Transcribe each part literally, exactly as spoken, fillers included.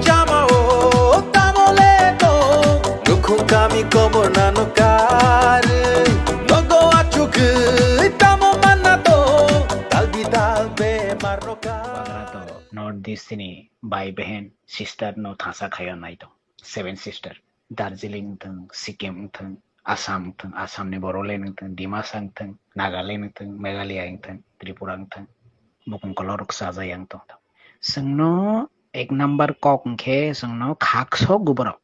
Chama o tamo le to, nukhung kami komo nano kar. Nogo achugwi tamo manna to, talbi talbe marno kar. North East ni bai behen sister no thasa khayo nai to. Seven sister. Darjeeling wngthwng, Sikkim wngthwng, Assam wngthwng, Assam ni Bodoland wngthwng, Dimasa wngthwng, Nagaland wngthwng, Meghalaya wngthwng, Tripura wngthwng, bukung kolok rok chajak yang tong. Chwngno ek number kok hwnkhe chwngno khak sok go borok.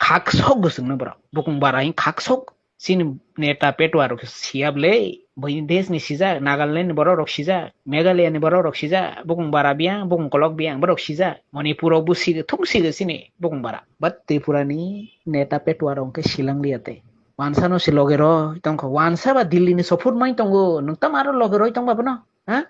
Khak sok go chwngno borok. Bukung bara hwn khak sok. Chini neta petwa rok siya bwle. Buini desh ni sijak, Nagaland ni borok rok sijak, Meghalaya ni borok rok sijak, bukung bara biyang, bukung kolok biyang, borok sijak. Manipur rok bo sigo, thung sigo chini bukung bara. But Tripura ni neta petwa rok hwnkhe silang liya tei. Wansa no se loge roi tongkho. Wansa ba Delhi ni support mai tongo. Nwng tamo aro loge roi tongba bono? Ha?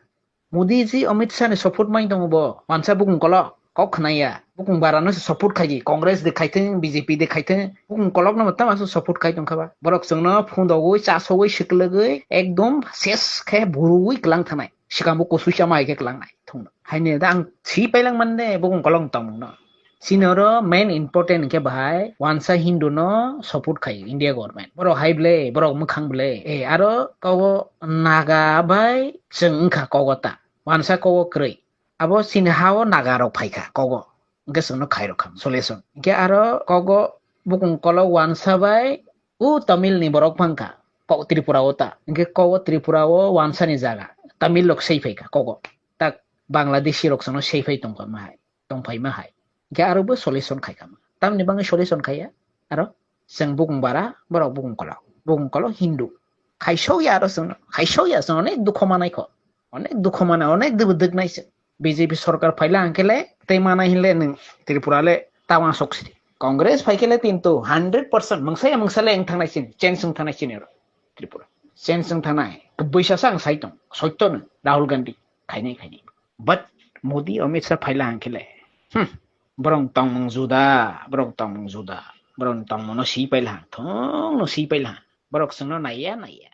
Modi ji Amit Shah ni support mai tongo bo. Wansa bukung kolok, kok khnaya. Bukung bara no se support khaidi. Congress de khaithwng, B J P de khaithwng. Bukung kolok no tamo se support khai tongkha ba. Borok chwngno phundogwi, chasogwi, siklogwi, ekdom ses khe buruwi klang thanai. Sikang bo kusuisa mai khe klang nai thungno. Haini da ang si pailang mande bukung kolok tongmung no. Chini oro main important khe bahai wansa Hindu no support khai India government. Borok hai ble, borok mwkhang ble. Eh, aro kogo Naga bai chwng wngkha kogo ta. Wansa kogo kwrwi. Abo chini ha o Naga rok phaikha kogo. Hwnkhe chwngno khairok kha solution. Hwnkhe aro kogo bukung kolok wansa bai o Tamil ni borok phangkha. Kok Tripura o ta. Hwnkhe kogo Tripura o wansa ni jaga. Tamil rok sei phaikha kogo. Tak Bangladeshi rok chwngno sei phai tongkha ma hai. Tongphai ma hai. Hwnkhe aro bo solution khai kha ma. Tamni bagwi solution khaiya? Aro chwng bukung bara, borok bukung kolok. Bukung kolok Hindu. Khaisokya aro chwngno. Khaisokya chwng onek dukho manai kho. Onek dukho mana, onek dubu dwknai se. B J P sorkar phaila hwnkhe le, tei mana hinle nwng Tripura le tawang sok sidi. Congress phaikhe le kintu hundred percent mungsa ya mungsa le wng thangnai sini, change wng thangnai sini oro Tripura. Change wng thangnai. Bwisa sa ang sai tong, soito no Rahul Gandhi khainai khainai. But Modi, Amit Shah phaila hwnkhe le, hmm, borok tongmung juda, borok tongmung juda, borok tongmung no si paila, thong no si paila, borok chwngno naiya naiya.